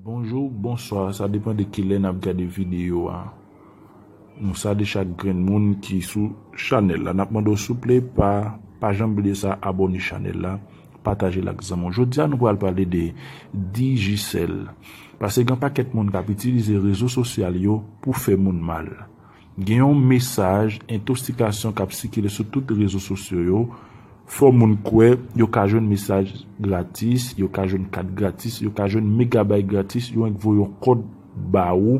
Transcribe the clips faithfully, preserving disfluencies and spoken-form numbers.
Bonjou, bonswa, sa depann de kilè n ap gade videyo a. Nou salye chak grenn moun ki sou chanèl la. N ap mande w souple pa, pa janm bliye sa, abòne chanèl la, pataje l ak zanmi w. Jodi a nou pral pale de Digicel. Paske gen pakèt moun k ap itilize rezo sosyal yo pou fè moun mal. Gen yon mesaj entoksikasyon k ap sikile sou tout rezo sosyo yo. Fè moun kwè yo ka jwenn mesaj gratis, yo ka jwenn kat gratis, yo ka jwenn megabay gratis, yo annik voye yon kòd ba ou.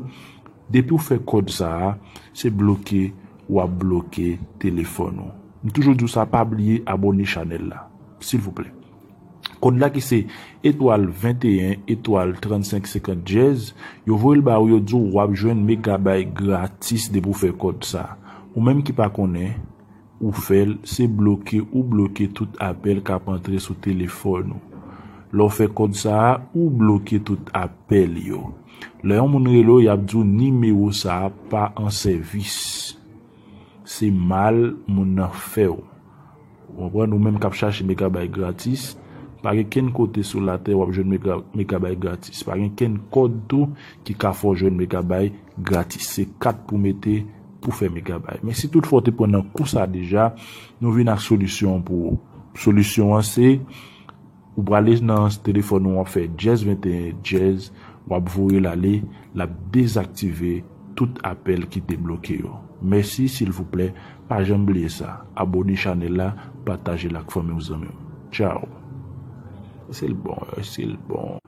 Depi w fè kòd sa a, se bloke w ap bloke telefòn ou. M toujou di w sa, pa bliye abòne chanèl la, silvouplè. Kòd la ki se etwal venteyen, etwal trannsenk senkant dyèz, yo voye l ba ou, yo di w w ap jwenn megabay gratis depi w fè kòd sa. Ou menm ki pa konnen, ou fè l, se bloke ou bloke tout apèl k ap antre sou telefòn ou. Lè w fè kòd sa a, ou bloke tout apèl yo. Lè yon moun rele w, y ap di w nimewo sa a pa an sèvis. Se mal moun nan fè w. Ou konprann? Ou menm k ap chache megabay gratis, pa gen kenn kote sou latè w ap jwenn mega-, megabay gratis. Pa gen kenn kòd tou ki ka fè w jwenn megabay gratis. Se kat pou mete pou fè megabay. Men si toutfwa w te pran nan kou sa deja, nou vin ak solisyon pou ou. Solisyon an se, ou prale nan telefòn ou, w ap fè dyèz venteyen dyèz, w ap voye l ale, l ap dezaktive tout apèl ki te bloke yo. Mèsi, silvouplè, pa janm bliye sa. Abòne chanèl la, pataje l ak fanmi w, zanmi w. Tchao. Èske l bon? Èske l bon?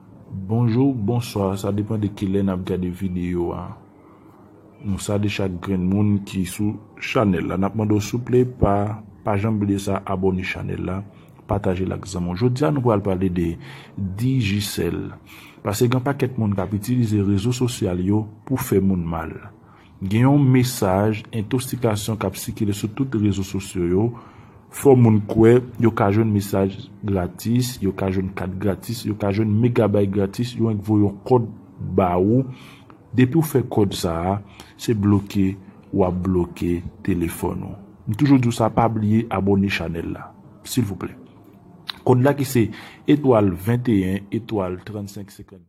Bonjou, bonswa, sa depann de kilè n ap gade videyo a. Nou salye chak grenn moun ki sou chanèl la. N ap mande w souple pa, pa janm bliye sa, abòne chanèl la, pataje l ak zanmi w. Jodi a nou pral pale de Digicel. Paske gen pakèt moun k ap itilize rezo sosyal yo pou fè moun mal. Gen yon mesaj entoksikasyon k ap sikile sou tout rezo sosyo yo. Fè moun kwè yo ka jwenn mesaj gratis, yo ka jwenn kat gratis, yo ka jwenn megabay gratis, yo annik voye yon kòd ba ou. Depi w fè kòd sa a, se bloke w ap bloke telefòn ou. M toujou di w sa, pa bliye abòne chanèl la, silvouplè. Kòd la ki se etwal venteyen, etwal trannsenk senkant.